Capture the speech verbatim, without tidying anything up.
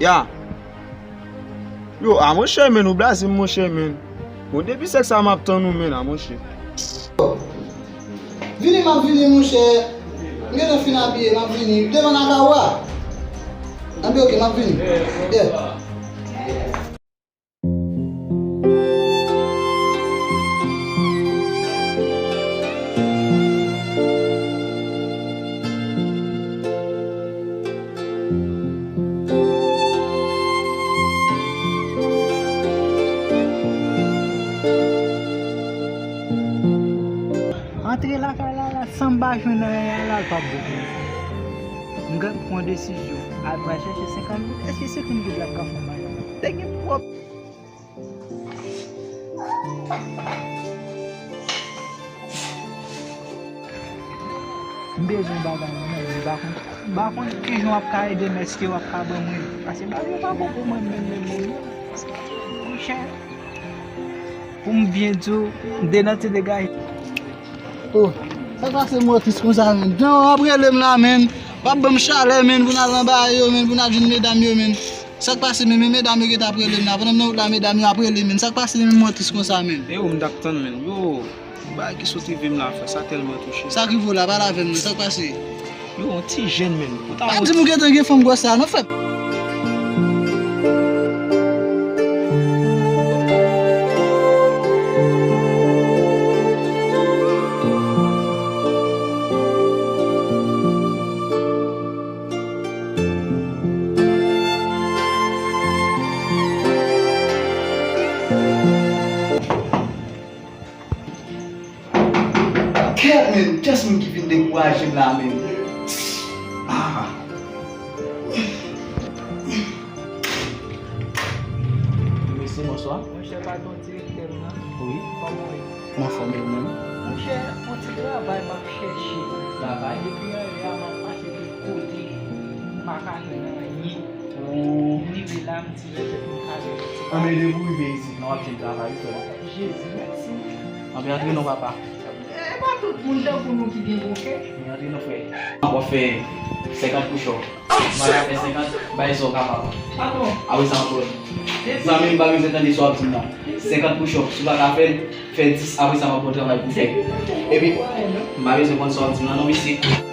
Ya. Yo, a monchè, men, ou blaze m, monchè, men. Bon, depi sèk sa, m ap tann ou, men, a monchè. Vini, m ap vini, monchè. M gentan fin abiye, m ap vini. Devan nan kay ou a. Anben, oke, m ap vini. Yeah. Antre lakay la, la, san m pa jwenn anyen la, l p ap bon pou mwen. M gen pou pran desizyon. Al pral chèche senkant goud. Èske senkant goud la p ka fè m anyen? Te gen pwòp. M bezwen bagay mwen, m pa konn, m pa konn kijan w ap ka ede m, èske w ap ka ban mwen? Paske bagay yo pa bon pou mwen menm, menm, menm, non. Monchè, pou m byen di w, m te nan ti degaje. Oh, sa k pase m wè w tris konsa, menn? Jan w ap rele m la, menn. W ap ban m chalè, menn, pou n al nan bagay yo, menn, pou n al jwenn medam yo, menn. Sa k pase, menn? Men medam yo gentan ap rele m la. Pandan m nan wout la, medam yo ap rele, menn. Sa k pase, menn, m wè w tris konsa, menn? E yo, m t ap tann, menn. Yo, bagay ki sot rive m la, frè, sa tèlman touche. Sa k rive w la, pale avè m, non. Sa k pase? Yo, yon ti jèn, menn. Ou ta pa di m ou gentan gen fanm gwòs sa, non, frè. Kèt, menn, kiyès menm ki vin dekouraje m la, menn? Ah. Mesye, bonswa. Monchè, pa t yon direktè m nan? Wi. Kòman w ye? M anfòm, e ou menm? Monchè, yon ti travay m ap chèche. Travay? Depi yè a, m ap pase tout kote, m pa ka jwenn anyen. Oh. M rive la, m di petèt m ka jwenn yon ti travay. Anben, depi w rive isit, non, w ap jwenn travay, wi, frè m. Jezi, mèsi. Anben, antre non, papa. E pa tout moun tankou nou ki gen bon kè. Antre non, frè. W ap fè senkant push-up. M pa ka fè senkant, bay sa w kapab. Ah bon? Apre sa, m ap wè. Zanmi m, m pa bezwen tande sa w ap di m nan. Senkant push-up, si w pa ka fè l, fè dis, apre sa, m ap ba w travay pou w fè. Epi, m pa bezwen konn sa w ap di m nan, non, mesye.